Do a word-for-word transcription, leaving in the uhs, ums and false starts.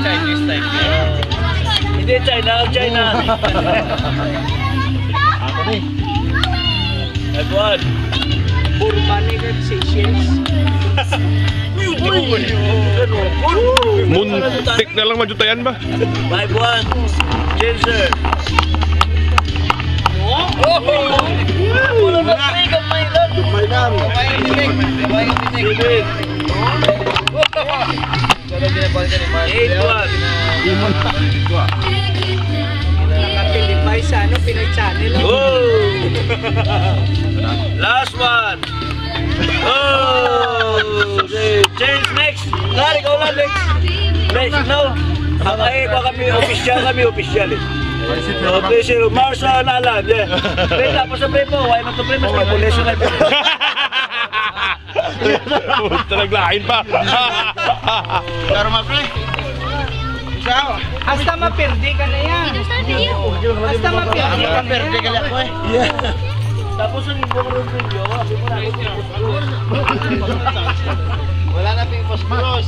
Chinese type. Hindi China, China. Ako ni. Everyone. Burma ni kag Seychelles. Muntik na lang majutayan ba? Five one. Changer. Oh! Wala na, three, gamay lang. Gamay lang. Gamay lang. Eight one. Nakapilipay sa ano, Pinoy Channel, oh. Oh! Last one. Oh! Okay. Change next. Lari, ikaw lang next. Next, no? Ang ay, baka kami official, kami official eh. So, please, Marshall Alan, yeah. Pre, tapos sa pre po, why not to pre? Mas may pulis na. Talaga lain pa. Klaro, ma, pre. Ciao. Hasta mapirdi ka na yan. Hasta mapirdi ka na yan. Mapirdi ka na ako eh. Tapos ang ibang room ninyo, sabi mo na, wala na ping cross.